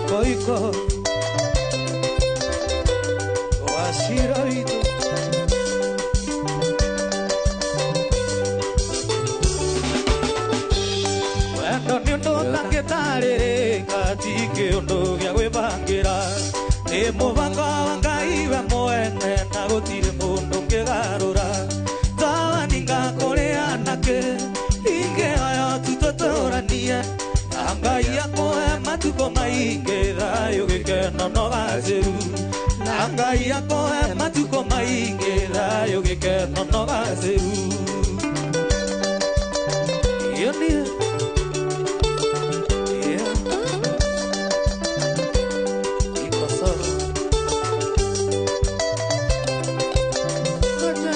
Iko Wacira witũ. Wendo nĩ ũndũ ũtangĩtarĩrĩka, ti kĩũndũ gĩa gwĩbangĩra, nĩ mũbango wa Ngai we mwene na gũtirĩ mũndũ ũngĩgarũra. Tawaninga kũrĩ anake ingĩoya tu tũtũranie, na Ngai akũhe matukũ maingĩ, thayũ gĩkeno no gacĩru, na Ngai akũhe matukũ maingĩ, thayũ gĩkeno no gacĩru. Iyo niĩ. Yeah. Iko solo. Ngoja.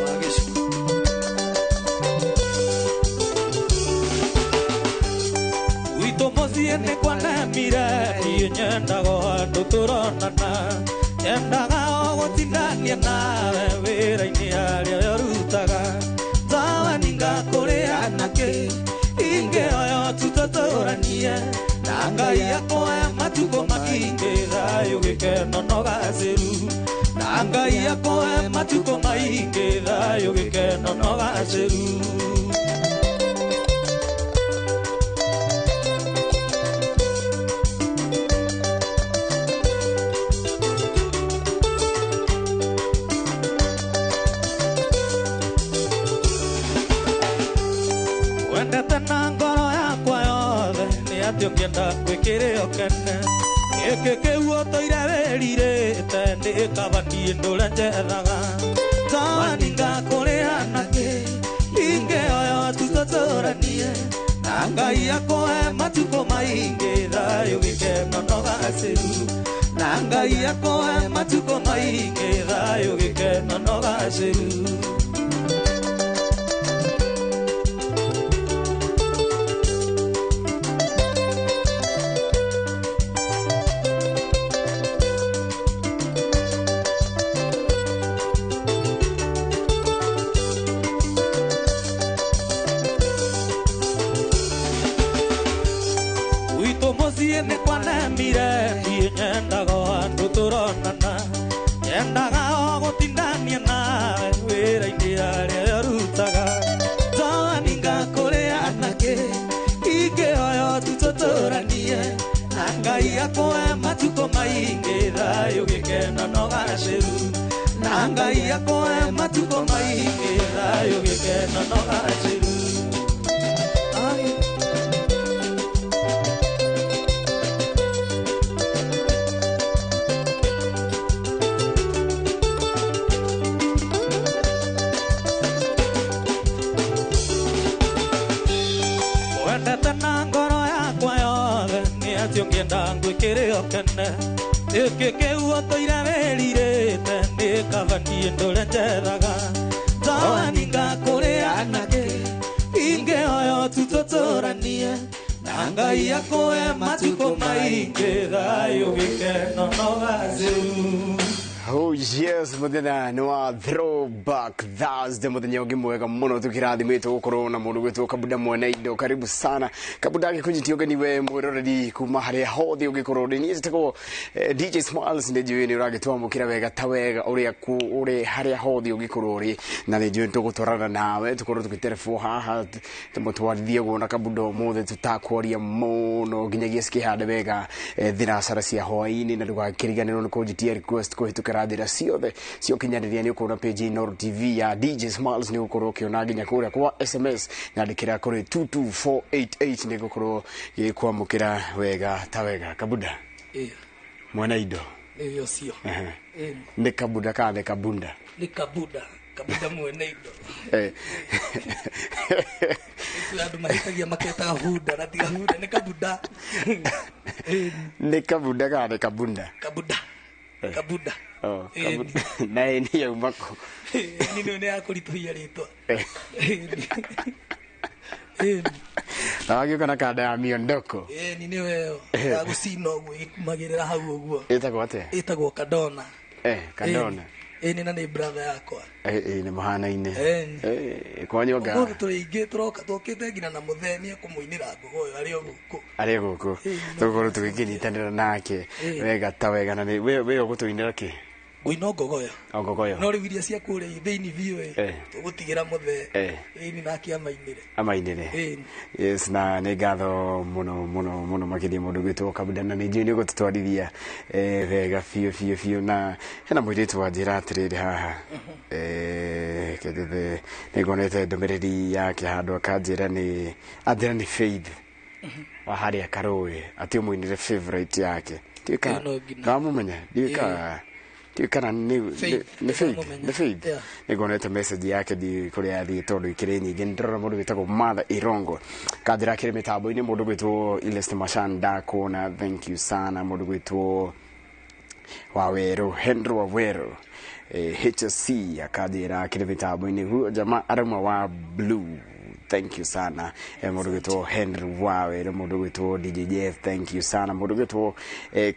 Wagishu. Gwitũ mũciĩ nĩ kwanemire, niĩ nyendaga o handũ tũronana, nyendaga o gũtindania nawe wĩra-inĩ harĩa we ũrutaga. Tawaninga kũrĩ anake ingĩoya tu tũtũranie, na Ngai akũhe matukũ maingĩ, thayũ gĩkeno no gacĩru, na Ngai akũhe matukũ maingĩ, thayũ gĩkeno no gacĩru. Wendete na ngoro yakwa yothe, nĩ atĩ ũngĩenda gwĩkĩre ũkene, gĩkĩ kĩu ũtũire wĩrirĩte, nĩ kaba niĩ ndũre njethaga. Tawaninga kũrĩ anake ingĩoya tu tũtũranie, na Ngai akũhe matukũ maingĩ, thayũ gĩkeno no gacĩru, na Ngai akũhe matukũ maingĩ, thayũ gĩkeno no gacĩru. Gwitũ mũciĩ nĩ kwanemire, niĩ nyendaga o handũ tũronana, nyendaga o gũtindania nawe wĩra-inĩ harĩa we ũrutaga. Tawaninga kũrĩ anake ingĩoya tu tũtũranie, na Ngai akũhe matukũ maingĩ, thayũ gĩkeno no gacĩru, na Ngai akũhe matukũ maingĩ, thayũ gĩkeno no gacĩru. Ai. Wendete na ngoro yakwa yothe, nĩ atĩ ũngĩenda ngwĩkĩre ũkene, gĩkĩ kĩu ũtũire wĩrirĩte, nĩ kaba niĩ ndũre njethaga. Tawaninga kũrĩ anake ingĩoya tu tũtũranie, na Ngai akũhe matukũ maingĩ, thayũ gĩkeno no gacĩru. Oh yes, muthenya nĩ wa Throwback Thursday, muthenya ũngĩ mwega mũno tũkĩrathimĩtwo gũkorwo na mũndũ gwĩtwo Kabuda mwene indo. Karibu sana Kabuda, agĩkũnyitia ũgeni we mwĩroreri kuma harĩa hothe ũngĩkorwo ũrĩ. Niĩ njĩtagwo DJ Smiles, nĩ njũĩ nĩ ũragĩtwamũkĩra wega ta wega ũrĩa ũrĩ harĩa hothe ũngĩkorwo ũrĩ, na nĩ njũĩ tũgũtwarana nawe tũkorwo tũgĩterebwo haha tũmũtwarithie ũguo na Kabuda ũmũthĩ tũtakwaria mũno nginyagia cikĩhande wega thinacara cia hwaĩ-inĩ, na ndũgakĩriganĩrwo nĩ kũnjitia request kũhĩtũkĩra njĩra ciothe cia ũkinyanĩria. Nĩ ũkuona page Inooro TV ya DJ Smiles, nĩ ũgũkorwo ũkĩona nginya kũrĩa kwa SMS, nyandĩkĩra kũrĩ 22488, nĩ ngũkorwo gĩkwamũkĩra wega ta wega. Kabuda mwena indo. Nĩ ũcio. Ehe. Ĩĩ. Nĩ Kabuda kana nĩ Kabunda? Nĩ Kabuda, Kabuda mwene indo. Kwĩ andũ mahĩtagia maketaga bunda, na tiga bunda, nĩ Kabuda. Ĩĩ. Nĩ Kabuda kana nĩ Kabunda? Kabuda, Kabuda. Oh, Ĩĩ. Kabuda. Na ĩ nĩ yauma kũ? Ĩĩ, nĩ ya kũritũhia rĩtwa. Ĩĩ. Na wagĩũka na kanda ya miondoko. Ĩĩ, nĩ nĩyo ĩyo ya gũcina ũguo ĩkumagĩrĩra hau ũguo. Ĩtagwo atĩa? Ĩtagwo Kadona. Kadona. Ĩni na nĩ brother yakwa. Nĩ mũhanaine. Ĩni. Kwanyu anga Ũmũthĩ tũrĩ aingĩ tũroka tũkĩte nginya na mũthee nĩ ekũmũinĩra ngogoyo arĩ o gũkũ. Arĩ gũkũ. Tũgũkorwo tũgĩkĩnyitanĩra nake Ĩĩ. wega ta wega na nĩ we ũgũtũinĩra kĩ? Ngũina ngogoyo. O ngogoyo. No rĩu iria cia kũrĩa thĩinĩ biũ ĩ, tũgũtigĩra mũthee. Ĩni nake amainĩre. Amainĩre. Ĩni. Yes, na nĩ ngatho mũno mũno mũno makĩria mũndũ gwĩtwo Kabuda na nĩ njũĩ nĩ ũgũtũtwarithia wega biũ biũ biũ. Na hena mũirĩtu wanjĩra atĩrĩrĩ haha, kĩndũ nĩ nguonete ndũmĩrĩri yake handũ akanjĩra nĩ anjĩra nĩ Faith wa harĩa Karũĩ atĩ ũmũinĩre favorite yake. Ndiũĩ kana Ĩyo no nginya. ndamũmenya, ndiũĩ kana ndiũĩ kana nĩ Faith, nĩ Faith, ndamũmenya. nĩ Faith. Yeah. Nĩ nguonete message yake ndi kũrĩa yathiĩ tondũ ikĩrĩ nyingĩ. Nĩ ndĩrona mũndũ wĩtagwo Martha Irongo kanjĩra akĩrĩ mĩtambo-inĩ, mũndũ gwĩtwo Ilest Mashan ndakuona, thank you sana. Mũndũ gwĩtwo Waweru, Henry Waweru, HSC akanjĩra akĩrĩ mĩtambo-inĩ, huyo jamaa arauma wa blue, thank you sana. Mũndũ gwĩtwo Henry Waweru, mũndũ gwĩtwo DJ Jeff, thank you sana. Mũndũ gwĩtwo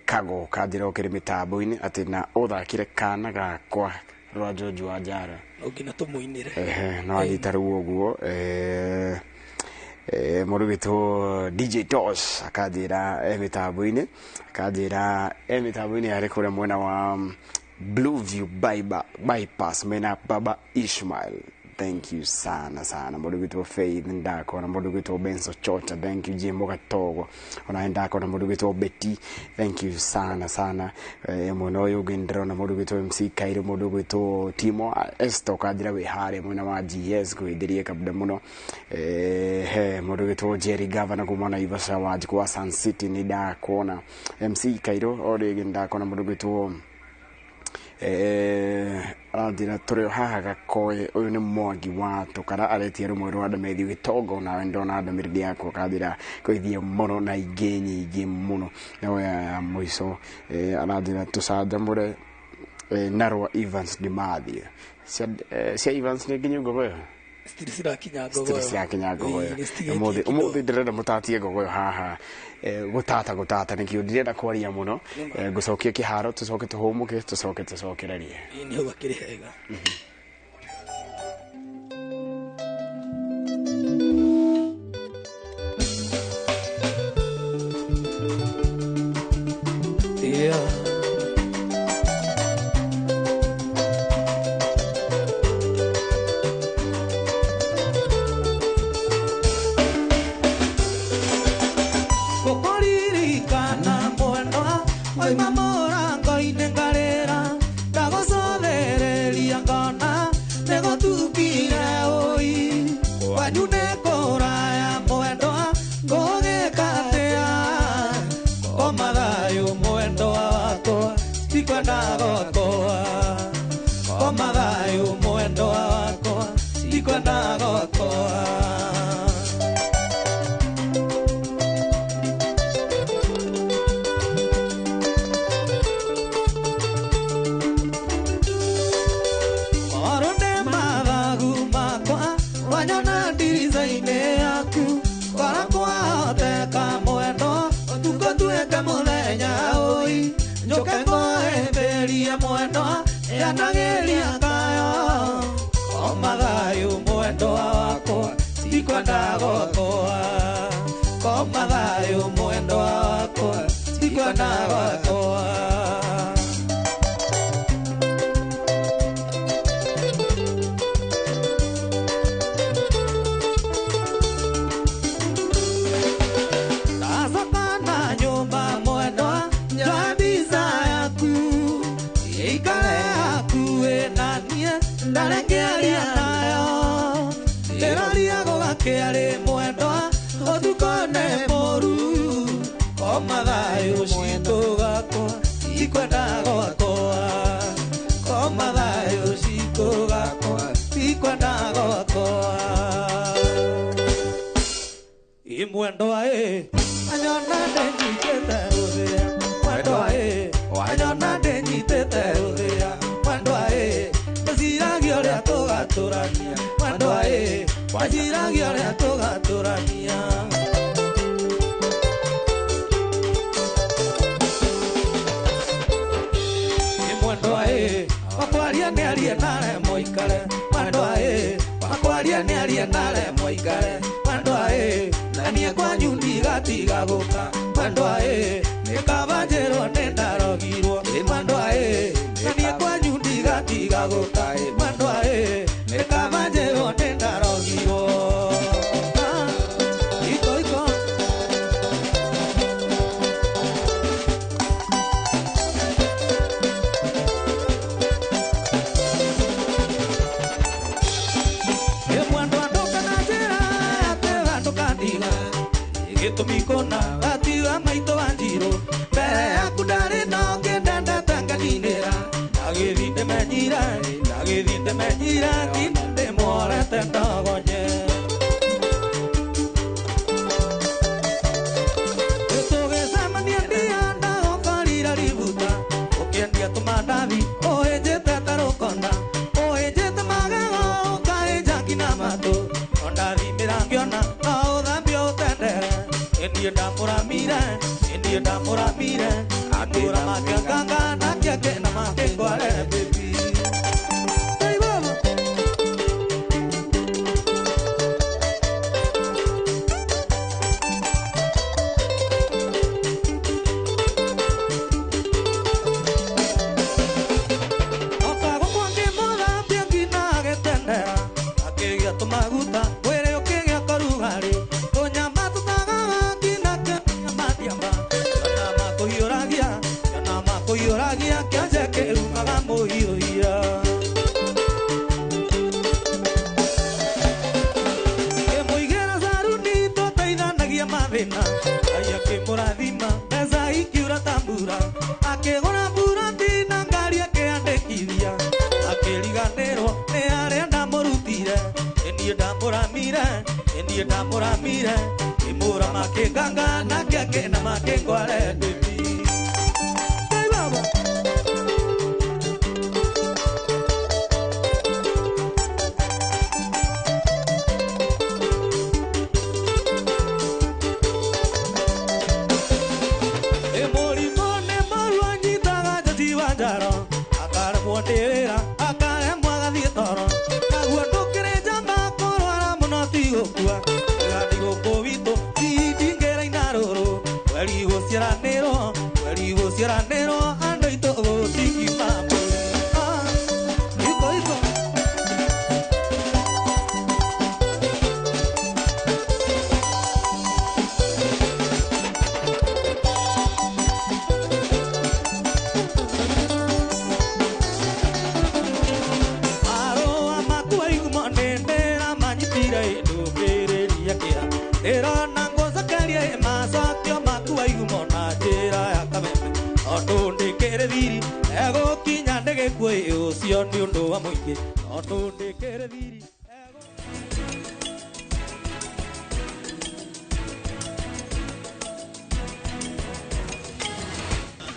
Kago kanjĩra ũkĩrĩ mĩtambo-inĩ atĩ na ũthakĩre kana gakwa rwa George wa Njara. No nginya tũmũinĩre. Ehe, no anyita rĩu ũguo. Mũndũ gwĩtwo DJ Tosh akanjĩra mĩtambo-inĩ, akanjĩra mĩtambo-inĩ arĩ kũrĩa mwena wa Blue View bypass mena Baba Ishmael, thank you sana sana. Mũndũ gwĩtwo Faith ndakona, mũndũ gwĩtwo Benso Chota, thank you. Jimbo Gatogo ona ndakona, mũndũ gwĩtwo Betty, thank you sana sana. Mwena ũyũ ũngĩ ndĩrona mũndũ gwĩtwo MC Kairo, mũndũ gwĩtwo Timo Esto kanjĩra wĩ harĩa mwena wa GS kwĩndĩrie kabda mũno. He mũndũ gwĩtwo Jerry Governor kuma Naivasha wa Njikwa wa Sun City nĩ ndakuona. MC Kairo o rĩngĩ ndakona. Mũndũ gwĩtwo aranjĩra tũrĩ o haha Gakoĩ, ũyũ nĩ Mwangi wa Tũkara aretia rũmwe rwa Ndamethi Gĩtongo, nawe ndona ndũmĩrĩri yaku akanjĩra kũithie mũno na ingĩ nyingĩ mũno. Na ya mũico aranjĩra tũcanjamũre na rwa Evans Ndimathie. Cia Evans nĩ nginyu ngogoyo. Citirĩ cirakinya ngogoyo. Citirĩ cirakinya ngogoyo. Ĩĩ, nĩ citigĩtie Ũmũthĩ kidogo. Ũmũthĩ ndĩrenda mũtatie ngogoyo haha. Gũtata gũtata nĩkĩo ndirenda kwaria mũno. Ngũcokia kĩharo tũcoke tũhũmũke tũcoke tũcokererie. Ĩĩ, nĩ hau akĩrĩ hega. Yeah. Gũkũririkana mwendwa oima mũrango-inĩ ngarĩra ndagũcothereria ngona nĩgũtukire ũi kwanyu nĩ kũraya mwendwa ngũgĩka atĩa koma thayũ mwendwa wakwa tikwenda gwakwa koma thayũ mwendwa wakwa tikwenda gwakwa. Yanageria kayo koma thayũ mwendwa wakwa tikwenda gwakwa koma thayũ mwendwa wakwa tikwenda gwakwa. Ndacoka na nyũmba mwendwa njoe mbica yaku ĩikare hakuhĩ na niĩ ndarekeria nayo ndĩroria gũgakĩarĩ mwendwa ũtukũ nĩ mũru koma thayũ citũ gakwa tikwenda gwakwa koma thayũ citũ gakwa tikwenda gwakwa. Ĩ mwendwa ĩ anyona ndenyitĩte rũthĩa mwendwa ĩ anyona ndenyitĩte rũthĩa mwendwa ĩ ndĩciragia ũrĩa tũgatũrania mwendwa ĩ ndĩciragia ũrĩa tũgatũrania. Ĩ mwendwa ĩ wakwaria nĩ njikare mwendwa ĩ na niĩ kwanyu ndigatiga gũka mwendwa ĩ nĩ kaba njĩrwo nĩ ndarogirwo mwendwa ĩ na niĩ kwanyu ndigatiga gũka mwendwa ĩ nĩ kaba njĩrwo nĩ ndarogirwo. Iko iko gĩtũmi kũna gatiga maitũ wa njirũ mbere yaku ndarĩ na ũngĩ ndendete nganinĩra ndagĩthiĩ ndĩmenyire ndagĩthiĩ ndĩmenyire nginya ndĩmworete ndogonye. Tũgĩcemania ndia ndagũkorire ributa ũkĩendia tũmandathi ũhĩnjĩte ta rũkonda ũhĩnjĩte magego ũkahĩnja nginya matũ no ndathimĩra ngĩona no ũthambio ũtendere niĩ ndamũramire niĩ ndamũramire atũra makĩanganga nake akĩna makĩngware baby. Hey, baba. Okagũkwa ngĩmũthambia nginya agĩtendera akĩgĩa tũmaguta mwĩrĩ ũkĩgĩa karugarĩ tũnyama tũtagaga nginya kĩmatiamba kĩona makũhiũragia kĩona makũhiũragia kĩonje kĩrumaga mũhiũhia. Kĩmũigĩra caruni tũteithanagia mathĩna Ngai akĩmũrathima mbeca ikiura ta mbura akĩgũra mburati na ngari akĩandĩkithia akĩriganĩrwo nĩ arĩa ndamũrutire niĩ ndamũramire niĩ ndamũramire ngĩmũra makĩnganga nake akĩna makĩngware baby. Hey, baba. Mũrimũ nĩ mũru anyitaga njati wa njaro akaremwo nĩ wĩra akaremwo agathiĩ toro naguo ndũkĩrĩ njamba kũrwara mũno ti gũkua tiga thigũkũ witũ tindingĩraina rũrũ mweri gũciaranĩrwo mweri gũciaranĩrwo andũ aitũ gũtingima mbũri. Iko iko. Marũa maku aigumo nĩ ndĩramanyitire ndũngĩrĩria kĩha ndĩrona ngũcokeria macokio maku aigumo na njĩra ya kameme tondũ ndĩkĩrĩ thiri egũkinya ndĩgĩkuĩ ũcio nĩ ũndũ wa mũingĩ tondũ ndĩkĩrĩ thiri.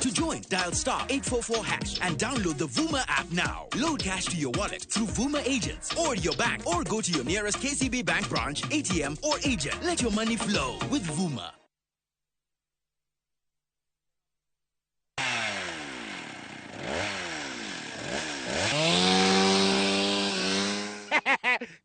To join, dial star 844 hash and download the Vuma app now. Load cash to your wallet through Vuma agents or your bank, or go to your nearest KCB Bank branch, ATM or agent. Let your money flow with Vuma.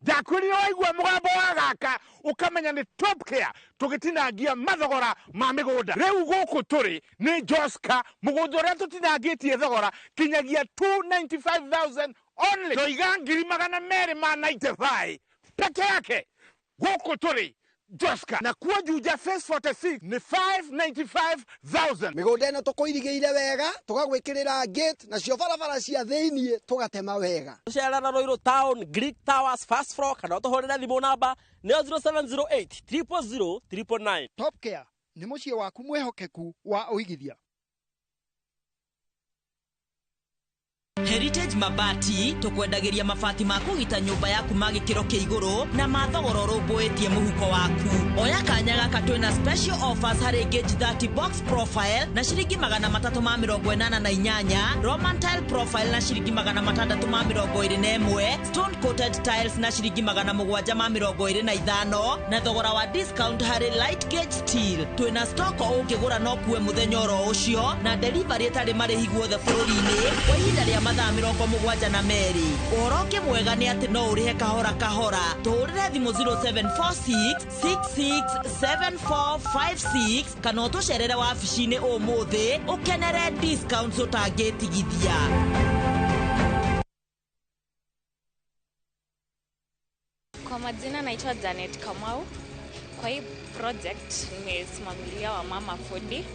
Ndakwĩrire waigua mũgambo wa gaka ũkamenya nĩ Top Care tũgĩtinangia mathogora ma mĩgũnda. Rĩu gũkũ tũrĩ nĩ Joska, mũgũnda ũrĩa tũtinangĩtie thogora kinyagia 295,000 only. Ndoiga ngiri magana merĩ ma 95 peke yake. Gũkũ tũrĩ Joska, na kuo Juja Phase 46 nĩ 595,000. Mĩgũnda ĩno tũkũirigĩire wega tũgagwĩkĩrĩra gate nacio barabara cia thĩiniĩ tũgatema wega. Tũcerera Ruiru Town, Greek Towers, first floor, kana ũtũhũrĩre thimũ namba nĩyo 0708 000 999. Top Care nĩ mũciĩ waku mwĩhokeku wa ũigithia. Heritage Mabati tukwendagĩria mabati ma kũgita nyũmba yaku ma gĩkĩro kĩa igũrũ na ma thogora ũrũmbũĩtie mũhuko waku. Oya kanya gaka twĩna special offers harĩ gauge 30 box profile na ciringi 388, Roman tile profile na ciringi 621, stone coated tiles na ciringi 725 na thogora wa discount harĩ light gauge steel. Twĩna stock o ũngĩgũra no kuwe mũthenya oro ũcio na delivery ĩtarĩ marĩhi guothe bũrũri-inĩ kwa ihinda rĩa mathaa 72. Ũhoro ũngĩ mwega nĩ atĩ no ũrĩhe kahora kahora. Tũhũrĩre thimũ 0746 667456 kana ũtũcerere wabici-inĩ ũmũthĩ ũkenere discounts ũtangĩtigithia. Kwa majina naitwa Janet Kamau. Kwa hii project nimesimamilia wamama fundi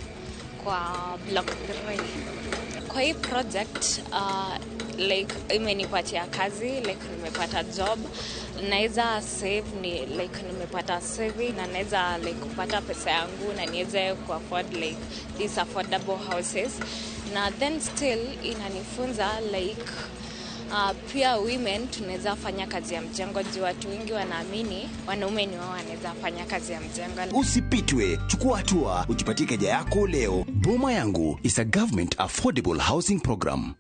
kwa block 3. Kwa hii project like imenipatia kazi, like nimepata job, naweza save ni like nimepata saving na naweza like kupata pesa yangu na niweze ku afford like these affordable houses, na then still inanifunza like pia women tunaweza fanya kazi ya mjengo juu watu wengi wanaamini wanaume ni wao wanaweza fanya kazi ya mjengo. Usipitwe, chukua hatua, ujipatie keja yako leo. Boma Yangu is a government affordable housing program.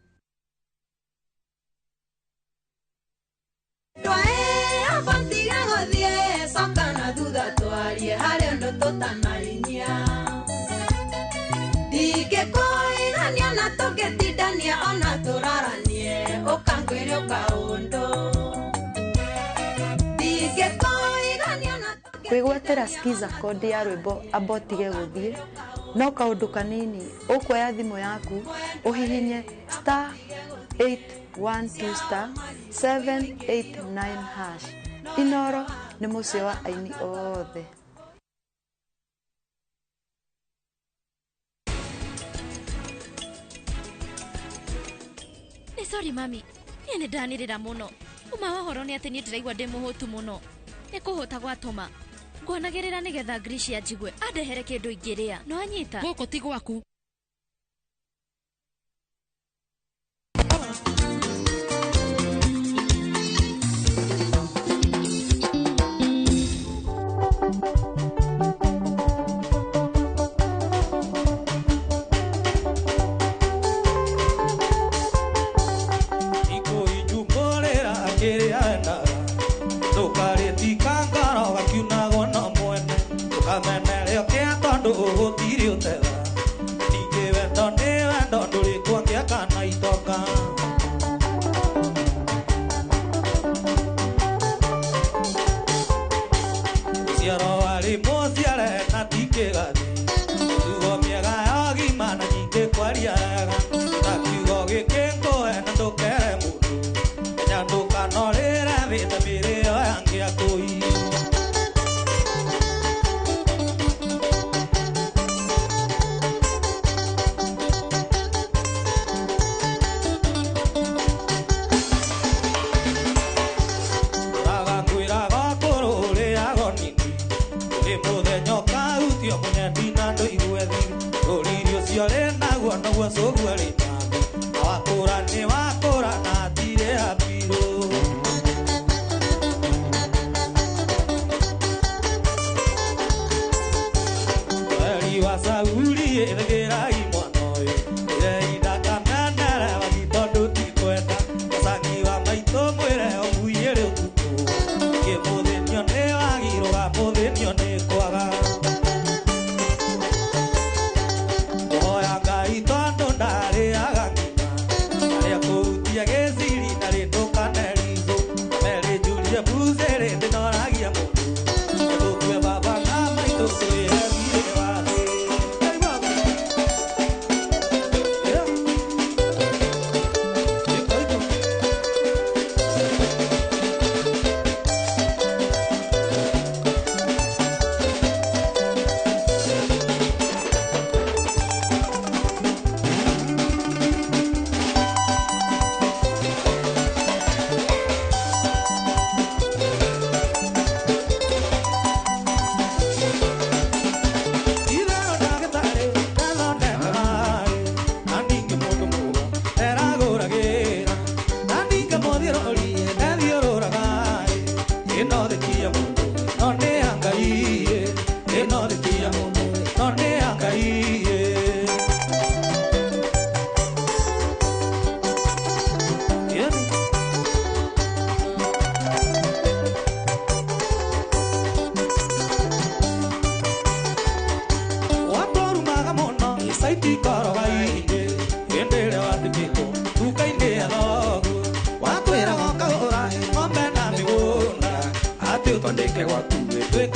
Kwĩgwatĩra skiza kodi ya rwĩmbo amba ũtige gũthiĩ no kaũndũ kanini ũkuoya thimũ yaku ũhihinye star 812 star 789 hash. Inoro nĩ mũciĩ wa aini othe. Nĩ sorry mami, niĩ nĩ ndanĩrĩra mũno. Uma wa ũhoro nĩ atĩ niĩ ndĩraigua ndĩ mũhũtu mũno. Nĩ kũhũta gwatũma nguonagĩrĩra nĩgetha Gracia njigue andehere kĩndũ ingĩrĩa. No anyita gũkũ ti gwaku.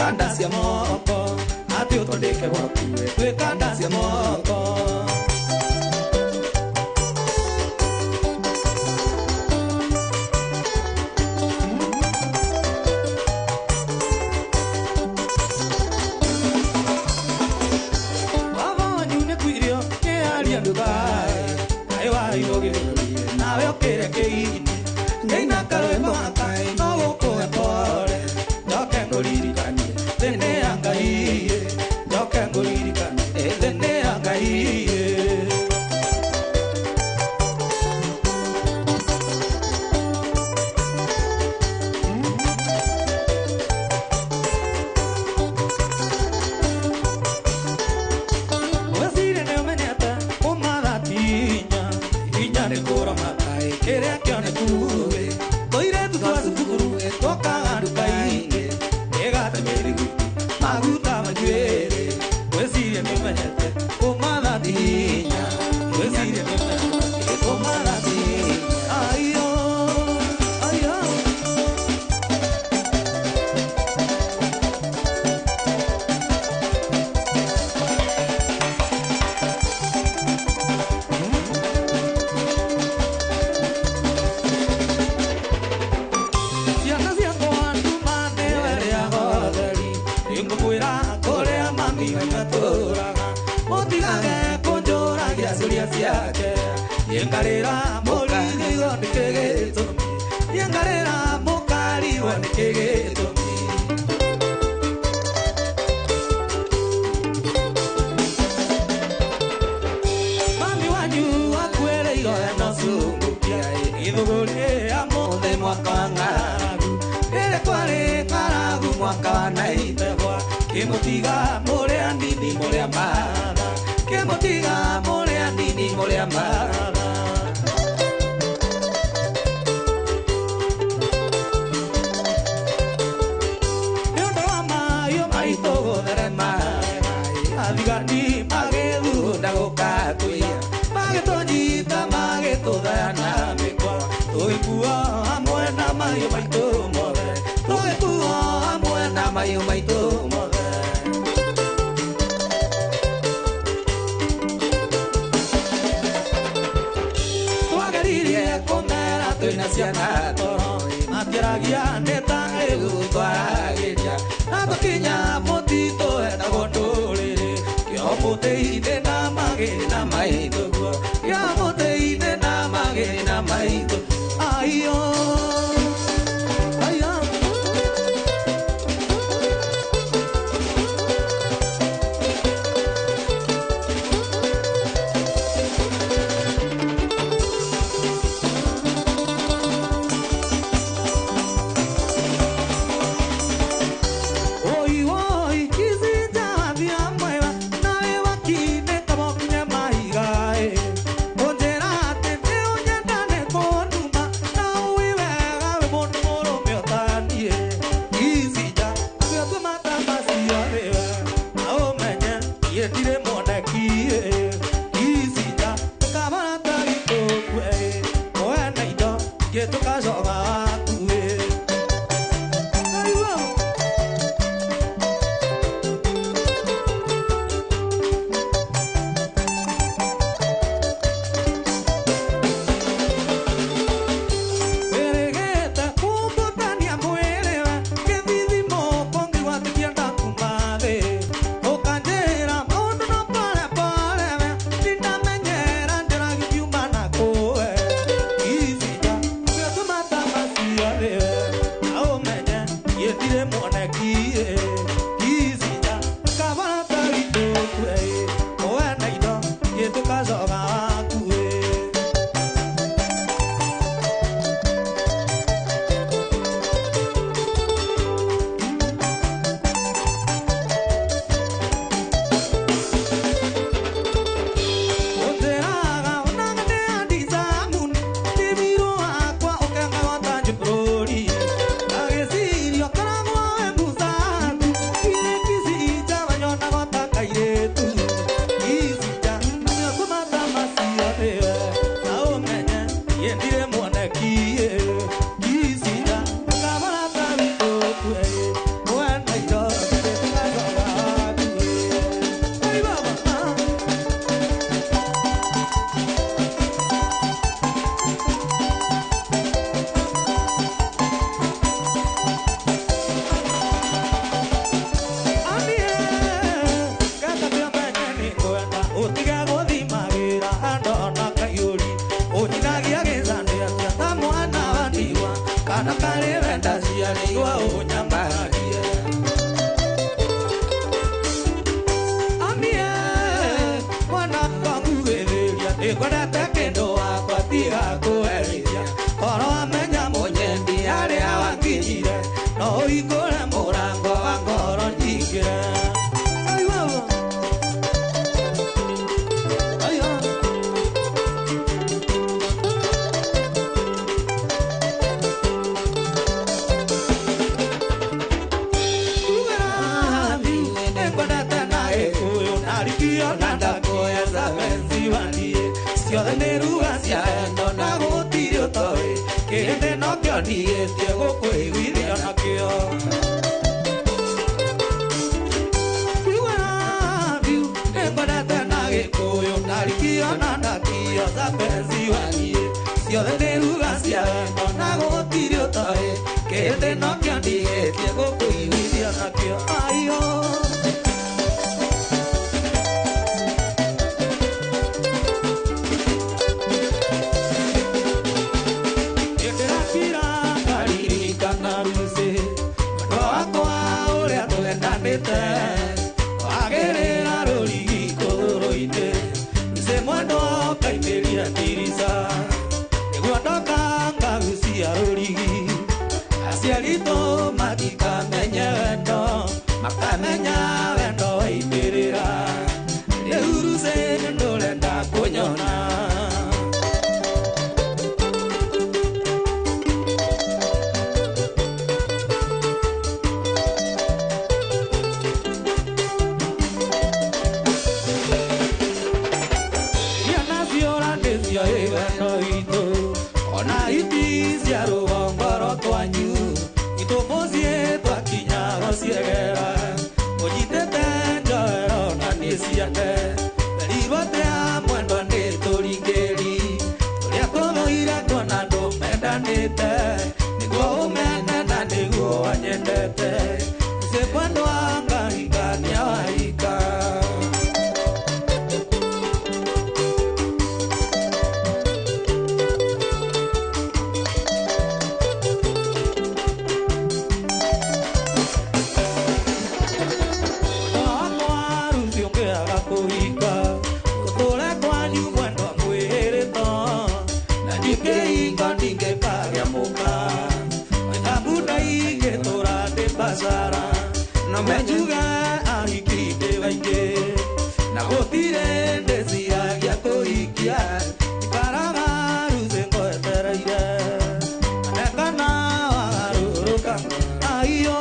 Twĩkanda cia moko atĩ ũtondĩke gwaku twĩkanda cia moko. Baba wanyu nĩ kwirio nĩ aria Dubai kaĩ wairũgĩrĩrie nawe ũkĩre kĩini ngĩina karwĩmbo gaka no gũkũhe pore njoke ngũririkanie thĩ ya Ngai njoke ngũririkanie thĩ ya Ngai. Wecire nĩ ũmenyete ũmatha ti inya inya nĩ kũramata kĩrĩa kĩoneku tũirĩtu twa cukuru twokaga nduka-inĩ ĩgate mĩriguti maguta manjuĩrĩ. Wecirie nĩ ũmenyete ũmatha ti inya wecirie nĩ ũmenyete ũmatha ti inya. Aiyo aiyo. Ciana ciakwa nduma nĩwe rĩa gotheri nĩngũkwĩra kũrĩa mami matũraga mũtigage kũnjũragia ciũria ciake nĩngarĩra mũrigirwo nĩkĩ gĩtũmi nĩngarĩra mũkarigwo nĩkĩ gĩtũmi. Mami wanyu akuĩrĩirwo ena cungukia ithũgũrĩ ya mũthĩ mwaka wa ng'aragu rĩrĩ kwarĩ ng'aragu mwaka wa naithegwa kĩmũtiga mũrĩ anini mũrĩ a matha kĩmũtiga mũrĩ anini mũrĩ a matha. Nĩ ũndũ wa mahiũ maitũ gũtherema athigani magĩthugunda gũka kũiya magĩtũnyita magĩtũthaya na mĩkwa tũgĩkuo hamwe na mahiũ maitũ mothe tũgĩkuo hamwe na mahiũ maitũ mothe. Twageririe kũmera twĩna ciana toro matiaragia nĩ ta rĩu twaragĩria na tũkinya mũtitũ hetagwo ndũrĩrĩ kĩo mũtĩ-inĩ na magĩrĩ na maitũ guo kĩo mũtĩ-inĩ na magĩrĩ na maitũ. Aiyo aiyo. Oi, oi, kizinja vya mwewa, nawe wakine Nĩngwendete kĩndũ wakwa tiga kũherithia Korwo amenya mũnyendi harĩa wakinyire No ũhingũre mũrango wa ngoro nyingĩre Ai baba Ai ha Ciothe nĩ ruga cia wendo na gũtirĩ ũtoĩ kĩrĩndĩ nokĩo ndigĩtie gũkũiguithia nakĩo Kiuga biũ nĩngwendete na Gĩkũyũ ndarikio na ndakio za penzi waniĩ ciothe nĩ ruga cia wendo na gũtirĩ ũtoĩ kĩrĩndĩ nokĩo ndigĩtie gũkũiguithia nakĩo aiyo Wagĩrĩra rũrigi kũgũrũ-inĩ Nĩ mwendwa ũkaimĩria ndirica Nĩguo ndoka ngagucia rũrigi Aciari aitũ matikamenye wendo Makamenya wendo waimĩrĩra Rĩu Lucy ndũrenda kũnyona Nĩguo ũmene na nĩguo wanyendete Nĩ mwendwa ngahikania wahika No menjuga ahikite baingĩ na gũtirĩ ndĩciragia kũhikia ikaraga Lucy ngwetereire kana wagarũrũka aiyo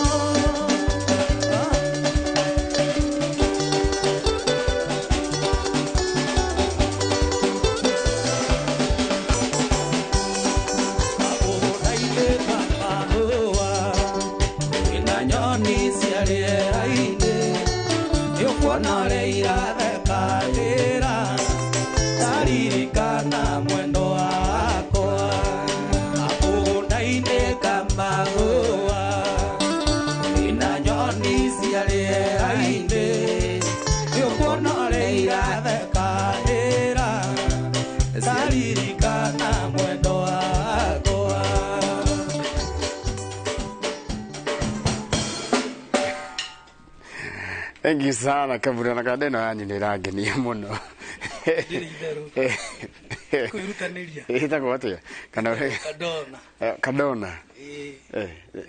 Kamũgũnda-inĩ ka mahũa kwĩna nyoni cia rĩera-inĩ nĩũkuona ũrĩa irathekanĩra ndaririkana mwendo wakwa kamũgũnda-inĩ ka mahũa kwĩna nyoni cia rĩera-inĩ nĩũkuona ũrĩa irathekanĩra ndaririkana mwendo wakwa Thank you sana Kabura na kanda ĩno yanyu nĩ ĩrangenia mũno. Ndĩrĩ itherũ. Kwĩrutanĩria. Ĩtagwo atĩa? Kana Kadona. Kadona. Ĩĩ.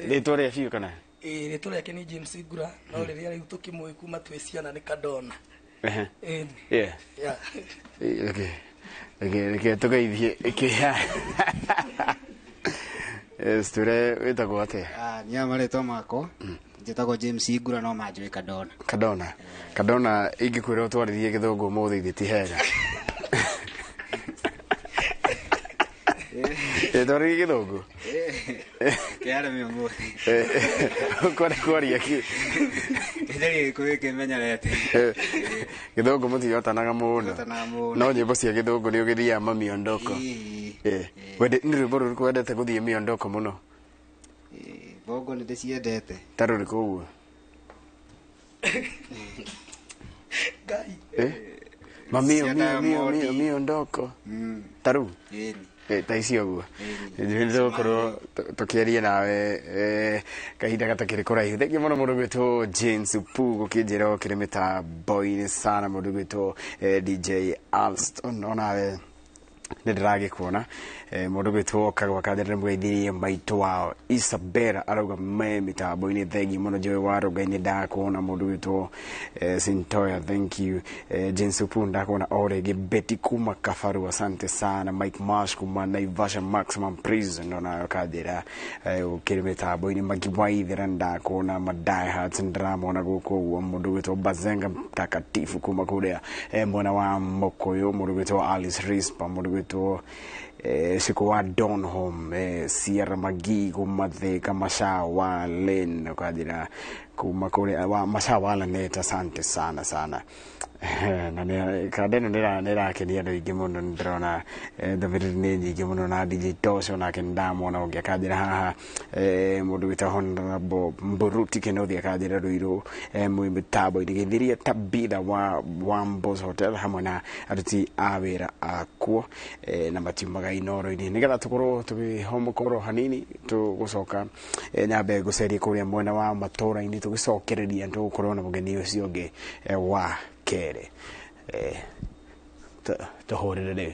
Rĩtwa rĩa biũ kana? Ĩĩ rĩtwa rĩake nĩ James Ngura no rĩrĩa rĩu tũkĩmũĩ kuma twĩ ciana nĩ Kadona. Ehe. Ĩĩ. Yeah. Yeah. Reke reke tũgeithie ĩkĩa. Yes, ture wĩtagwo atĩa? Niĩ marĩtwa makwa njĩtagwo James Ngura no manjũĩ Kadona. Kadona. Kadona ingĩkwĩra ũtwarithie gĩthũngũ ũmũthĩ ithe ti hega. Twarithie gĩthũngũ? Kĩareme ũmũthĩ. Kwenda kwaria kĩ? Gĩtherĩ Gĩkũyũ kĩmenyerete. Gĩthũngũ mũtihotanaga mũno. Mũtihotanaga mũno. No nyĩmbo cia gĩthũngũ nĩ ũgĩthiaga mamiondoko. Wende nĩ rwĩmbo rũrĩkũ wendete gũthiĩ miondoko mũno? Bongo nĩ ndĩciendete. Ta rũrĩkũ ũguo? Ngai. Mamio Cia mio mio Diamond. mio miondoko. Ta rĩu? Ĩni. Ta icio ũguo. Nĩ tũgũkorwo tũkĩaria nawe kahinda gatakĩrĩ kũraihu. Thengiũ mũno mũndũ gwĩtwo James Pu gũkĩnjĩra ũkĩrĩ mĩtambo-inĩ sana mũndũ gwĩtwo DJ Alston onawe Nĩ ndĩragĩkuona mũndũ gwĩtwo Kagwa Kanjara nĩ mũgeithirie maitũ wao Isabella arauga me mĩtambo-inĩ. Thengi mũno Joy wa Rũngai, nĩ ndakuona. Mũndũ gwĩtwo Sintoya, thank you. Jane Supu, ndakuona o rĩngĩ. Betty kuma Kabaru, asante sana. Mike Marsh kuma Naivasha Maximum Prison, onayo kanjĩra ũkĩrĩ mĩtambo-inĩ. Magi Waithera, ndakuona. Madiehards ndĩramona gũkũ ũguo. Mũndũ gwĩtwo Bazenga Mtakatifu kuma kũrĩa mwena wa Mũkũyũ. Mũndũ gwĩtwo Alice Rispa, mũndũ gwĩtwo Siku wa Donholm, Sierra Magi kuma Thika, Masha wa Lynn ukanjĩra kuma kũrĩa wa Masha wa Lanet, asante sana sana. Na nĩ kanda ĩno nĩ ĩrakenia andũ aingĩ mũno. Nĩ ndĩrona ndũmĩrĩri nĩ nyingĩ mũno, na DJ Tosho nake nĩ ndamwona. Ũngĩ akanjĩra haha mũndũ wĩtagwo Honorable Mburuti Kenothi akanjĩra Ruiru mwĩ mĩtambo-inĩ. Gĩthiria Tabitha wa Wambos Hotel hamwe na aruti a wĩra akuo na matiumaga Inoro-inĩ, nĩgetha tũkorwo tũkĩhomokoro hanini. Tũgũcoka nyambe ngũcerie kũrĩa mwena wa matũra-inĩ, tũgĩcokereria tũgũkorwo na mũgeni ũcio ũngĩ wa kerĩ. Tũhũrĩre rĩu.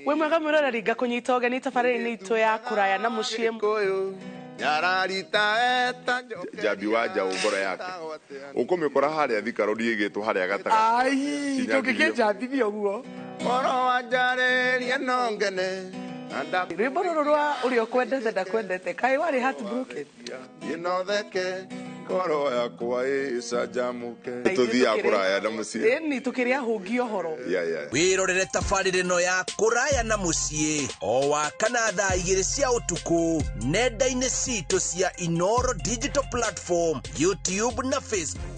Wĩ mwega mwĩroreri, ngakũnyita ũgeni tabarĩra-inĩ itũ ya kũraya na mũciĩ. Njambi wa njaũ ngoro yake ũkũmĩkora harĩa Thika Road ĩgĩtwo harĩa gatagatĩ. Ai, tũngĩkĩnjambithia ũguo. Oro wa njarĩria no ngene. Rwĩmbo rũrũ rwa ũrĩa ũkwendete ndakwendete, kaĩ warĩ heartbroken? Inotheke ngoro yakwa ĩcanjamũke. Tũthiaga kũraya na mũciĩ. Ĩni tũkĩrĩa hũngi ũhoro. Wĩrorere tabarĩra ĩno ya kũraya na mũciĩ o wa kana thaa 2 cia ũtukũ nenda-inĩ citũ cia Inoro Digital Platform, YouTube na Facebook.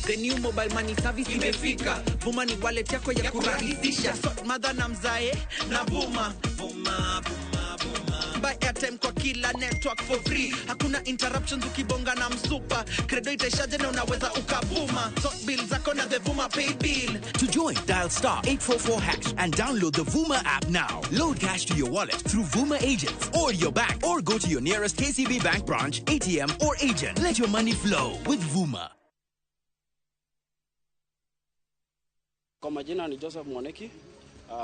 The new mobile money service imefika. Vuma ni wallet yako ya kurahisisha. Sort mother na mzae na Vuma. Vuma, Vuma, Vuma. Buy airtime kwa kila network for free. Hakuna interruptions ukibonga na msupa. Credo itaishaje na unaweza ukabuma. Sort bill zako na the Vuma pay bill. To join, dial star 844 hash and download the Vuma app now. Load cash to your wallet through Vuma agents or your bank, or go to your nearest KCB Bank branch, ATM or agent. Let your money flow with Vuma. Kwa majina ni Joseph Mwaneki.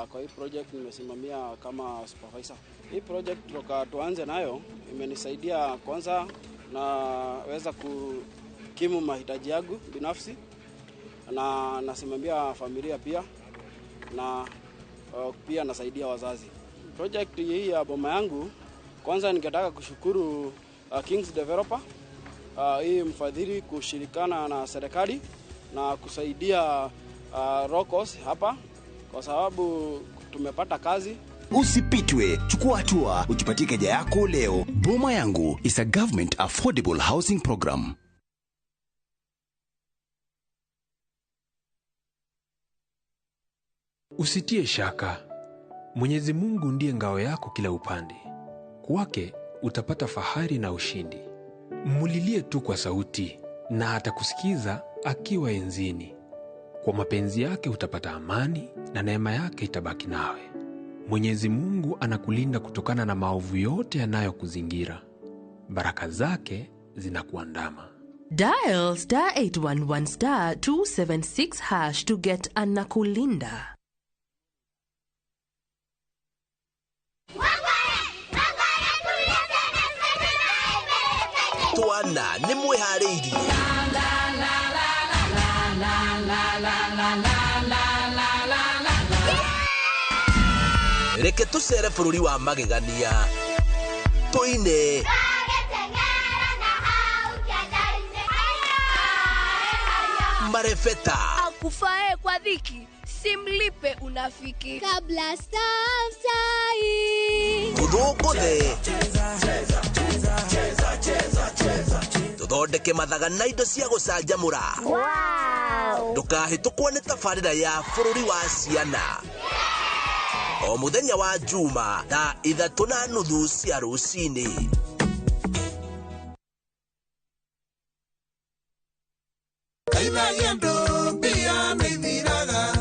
Kwa hii project nimesimamia kama supervisor. Hii project toka tuanze nayo imenisaidia, kwanza naweza kukimu mahitaji yangu binafsi, na nasimamia familia pia, na pia nasaidia wazazi. Project hii ya Boma Yangu, kwanza ningetaka kushukuru Kings Developer, hii mfadhili kushirikana na serikali na kusaidia Rokos hapa kwa sababu tumepata kazi. Usipitwe, chukua hatua ujipatie keja yako leo. Boma Yangu is a government affordable housing program. Usitie shaka. Mwenyezi Mungu ndiye ngao yako kila upande. Kwake utapata fahari na ushindi. Mulilie tu kwa sauti na atakusikiza akiwa enzini. Kwa mapenzi yake utapata amani na neema yake itabaki nawe. Mwenyezi Mungu anakulinda kutokana na maovu yote yanayokuzingira. Baraka zake zinakuandama. Dial star 811 star 276 hash to get Anakulinda. Twana nĩ mwĩharĩirie. Reke tũcere bũrũri wa magegania, tũine, marebeta, akufae kwa dhiki simlipe unafiki kabla staftai. Tũthũngũthe, tũthondeke mathaga na indo cia gũcanjamũra. Ndũkahĩtũkwo nĩ tabarĩra ya bũrũri wa ciana o mũthenya wa Juma thaa 3:30 cia rũcinĩ. Kaithagia andũ mbia nĩ ithiraga,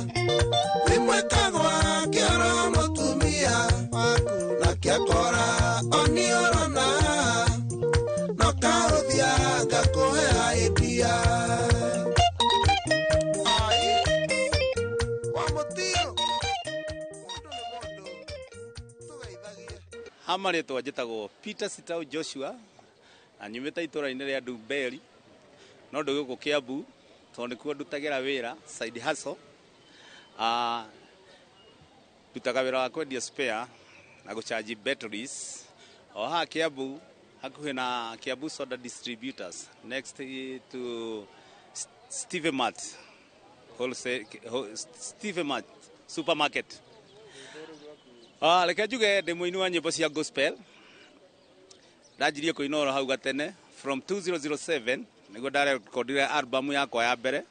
rĩmwe kagwa kĩoro mũtumia waku na kĩakora oni ũrona, no karũthia ngakũhe idea. Ai, wa mũtio. Ha marĩtwa njĩtagwo Peter Sitau Joshua na nyumĩte itũra-inĩ rĩa Ndumberi, no ndĩ gũkũ Kiambu tondũ nĩkuo ndutagĩra wĩra side hustle. Ndutaga wĩra wa kwendia spare na gũcharge batteries o haha Kiambu, hakuhĩ na Kiambu Soda Distributors, next to Steve Mart wholesale, Steve Mart supermarket. Reke njuge ndĩ mũini wa nyĩmbo cia gospel. Ndanjirie kũina oro hau gatene from 2007 nĩguo ndarekondire album yakwa ya mbere.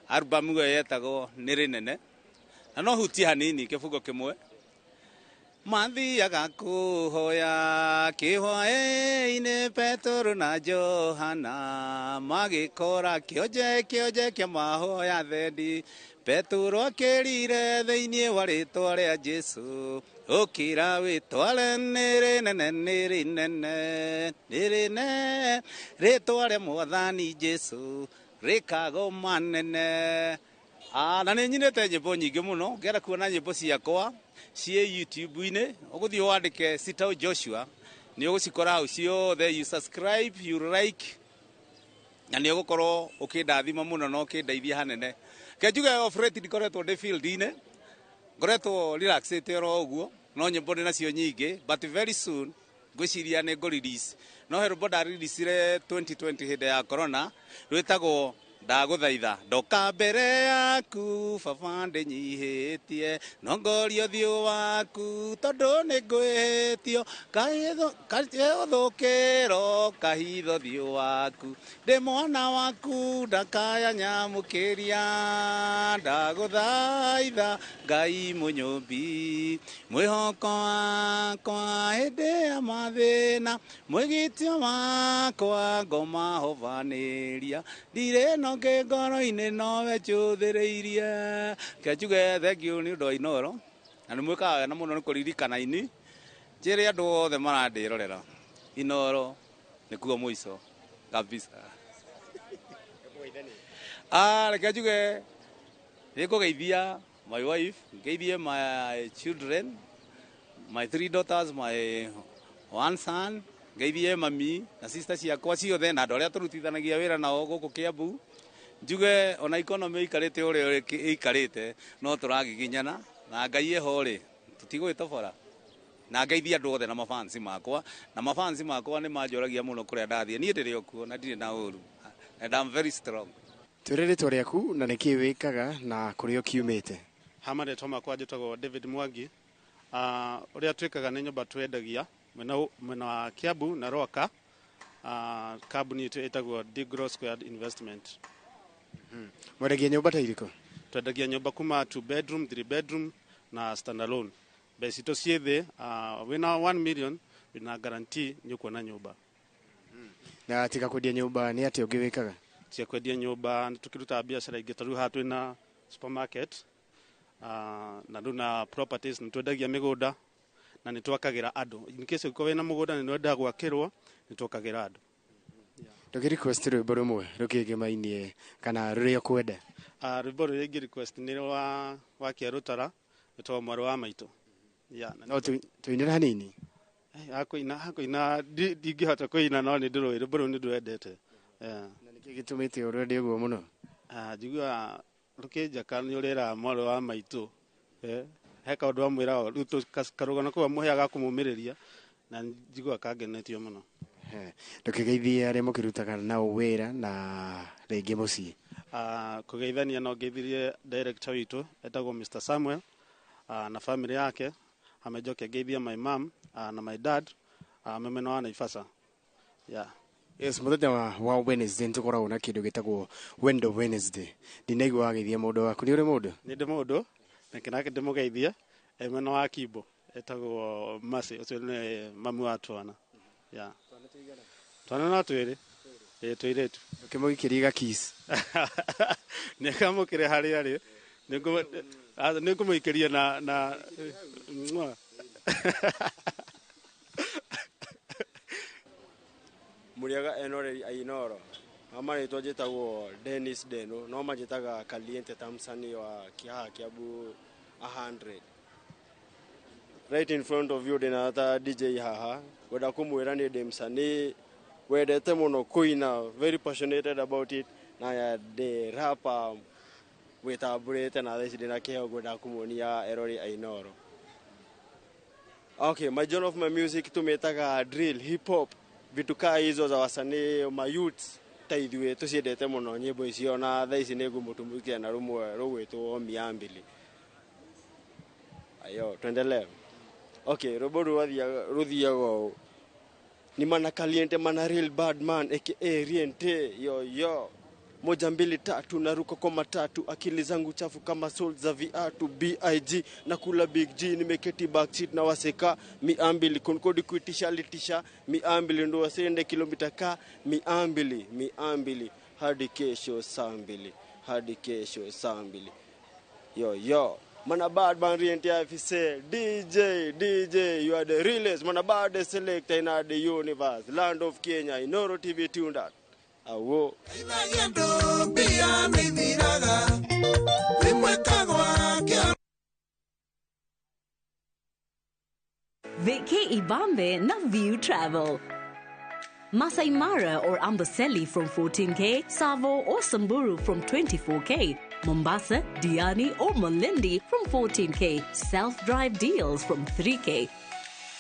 Album ĩyo yetagwo Nĩ Rĩnene, na no hutie hanini kĩbungo kĩmwe. Mathiaga kũhoya kĩhwaĩ-inĩ Petero na Johana magĩkora kĩonje kĩonje kĩa mahoya thendi. Petero akĩrire thĩinĩ wa rĩtwa rĩa Jesũ, ũkĩra wĩtware nĩ rĩnene nĩ rĩnene nĩ rĩnene rĩtwa rĩa Mwathani Jesũ rĩkagoma nene. Na nĩ nyinĩte nyĩmbo nyingĩ mũno, ngĩenda kuona nyĩmbo ciakwa ciĩ YouTube-inĩ, ũgũthiĩ wandĩke Sitau Joshua nĩ ũgũcikora hau ciothe. You subscribe, you like, na nĩ ũgũkorwo ũkĩndathima mũno na ũkĩndeithia hanene. Ke njuge off rate ndikoretwo ndĩ field-inĩ, ngoretwo relaxĩte oro ũguo, no nyĩmbo ndĩ nacio nyingĩ, but very soon ngwĩciria nĩ ngũ release. No he rwĩmbo ndareleasire 2020 hĩndĩ ya corona rwĩtagwo Ndagũthaitha ndoka mbere yaku baba ndĩnyihĩtie, nongoria ũthiũ waku tondũ nĩ ngwĩhĩtio, ũthũkĩro kahitho ũthiũ waku, ndĩ mwana waku ndakaya nyamũkĩria, ndagũthaitha Ngai mũnyũmbi, mwĩhoko wakwa hĩndĩ ya mathĩna, mwĩgitio wakwa ngoma hovanĩria, ndirĩ no ngoro-inĩ nowe njũthĩrĩirie. Ke njuge thengiũ nĩ ũndũ wa Inooro, na nĩ mwĩkaga wega mũno nĩ kũririkana ini. Njĩre andũ othe marandĩrorera, Inooro nĩkuo mũico kabisa. Reke njuge nĩ ngũgeithia my wife, ngeithie my children, my 3 daughters, my one son, ngeithie mami na sister ciakwa ciothe na andũ arĩa tũrutithanagia wĩra nao gũkũ Kiambu. Njuge ona economy ĩikarĩte ũrĩa ĩikarĩte no tũragiginyana na Ngai eho rĩ tũtigwĩtobora. Na ngeithie andũ othe na mafansi makwa, na mafansi makwa nĩ manjoragia mũno kũrĩa ndathiĩ. Niĩ ndĩrĩ o kuo na ndirĩ na ũru, and I'm very strong. Twĩre rĩtwa rĩaku na nĩkĩĩ wĩkaga na kũrĩa ũkiumĩte. Ha marĩtwa makwa njĩtagwo David Mwangi. Ũrĩa twĩkaga nĩ nyũmba twendagia mwena wa Kiambu na Rwaka. Kambuni itũ ĩtagwo Digro Squared Investment. Mwendagia nyũmba ta irĩkũ? Twendagia nyũmba kuma 2 bedroom, 3 bedroom na standalone. Mbeca citũ ciĩ thĩ, wĩna 1 million wĩna guarantee nĩ ũkuona nyũmba. Na tiga kwendia nyũmba nĩ atĩa ũngĩ wĩkaga? Tiga kwendia nyũmba nĩ tũkĩrutaga biacara ingĩ, ta rĩu haha twĩna supermarket, na rĩu na properties, nĩ twendagia mĩgũnda na nĩ twakagĩra andũ. In case ũngĩkorwo wĩna mũgũnda na nĩ wendaga gwakĩrwo, nĩ twakagĩra andũ. Ndũkĩ request rwĩmbo rũmwe rũkĩngĩmainie kana rũrĩa ũkwenda. Rwĩmbo rũrĩa ingĩ request nĩ rwa wa Kĩarũtara, rwĩtagwo Mwarĩ wa Maitũ. Yeah, na No tũinĩre hanini. Hakũina ndingĩhota kũina, no nĩ ndĩrũĩ rwĩmbo rũu, nĩ ndĩrwendete. Yeah. Na nĩkĩ gĩtũmĩte ũrwende ũguo mũno? Njiguaga rũkĩnjaka nĩ ũrera mwarĩ wa maitũ. He kaũndũ amwĩraga rĩu karũgano kau amũheaga kũmũmĩrĩria, na njiguaga kangenetio mũno. Ndũkĩgeithie arĩa mũkĩrutaga nao wĩra na rĩngĩ mũciĩ. Kũgeithania no ngeithirie director witũ etagwo Mr Samuel, na family yake. Amejoke ngeithie my mom, na my dad, me mwena wa Naivasha. Yeah. Yes, mũthenya wa Wednesday nĩtũkoragwo na kĩndũ gĩtagwo Wendo Wednesday. Ndinaigua wageithia mũndũ waku, nĩ ũrĩ mũndũ? Nĩ ndĩ mũndũ na nake ndĩmũgeithie e mwena wa Kimbo, etagwo Mercy, ũcio nĩ mamu wa twana. Yeah. Twana no twĩrĩ. Ĩĩ, tũirĩtu. Ndũkĩmũikĩrie gakiss. Nĩ kamũkĩre harĩa arĩ. Nĩngũmũikĩria na mwah. Mũrĩega enoreri a Inooro. Marĩtwa njĩtagwo Dennis Deno, no manjĩtaga Caliente, ta msanii wa Kihaha Kiambu 100. Right in front of you ndĩna ta DJ haha, ngwenda kũmwĩra nĩ ndĩ msanii wendete mũno kũina, very passionate about it, na ndĩ rapper wĩtambũrĩte, na thaa ici ndĩna kĩheo ngwenda kũmuonia erori a Inooro. Okay, my genre of my music tumetaga drill, hip hop, vitu kaa hizo za wasanii ma youths ta ithuĩ tũciendete mũno nyĩmbo icio, na thaa ici nĩ ngũmũtumbukia na rũmwe rũgwĩtwo Miambili. Ayo, tuendelee. Okay, rwĩmbo rũthiaga ũũ. Ni mana Caliente, mana real bad man, aka Riente, yo yo. Moja mbili tatu, naruka kwa matatu, akili zangu chafu kama sole za viatu, BIG nakula big G, nimeketi backseat na waseka miambili, konkodi kuitisha litisha miambili, ndo wasende kilomita ka miambili, miambili hadi kesho saa 2, hadi kesho saa 2. Yo yo, mana bad man Riente afise DJ DJ, you are the realest, mana bad selector in the universe, land of Kenya, Inooro TV tuned out. Awo. Vicky Ibambe na View Travel. Masai Mara or Amboseli from 14K, Savo or Samburu from 24K, Mombasa, Diani or Malindi from 14K, self-drive deals from 3K,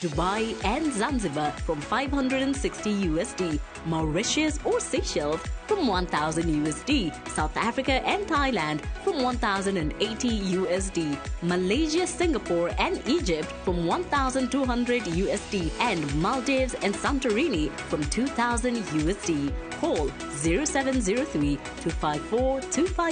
Dubai and Zanzibar from 560 USD, Mauritius or Seychelles from 1,000 USD, South Africa and Thailand from 1,080 USD, Malaysia, Singapore and Egypt from 1,200 USD, and Maldives and Santorini from 2,000 USD. Call 0703 254 254.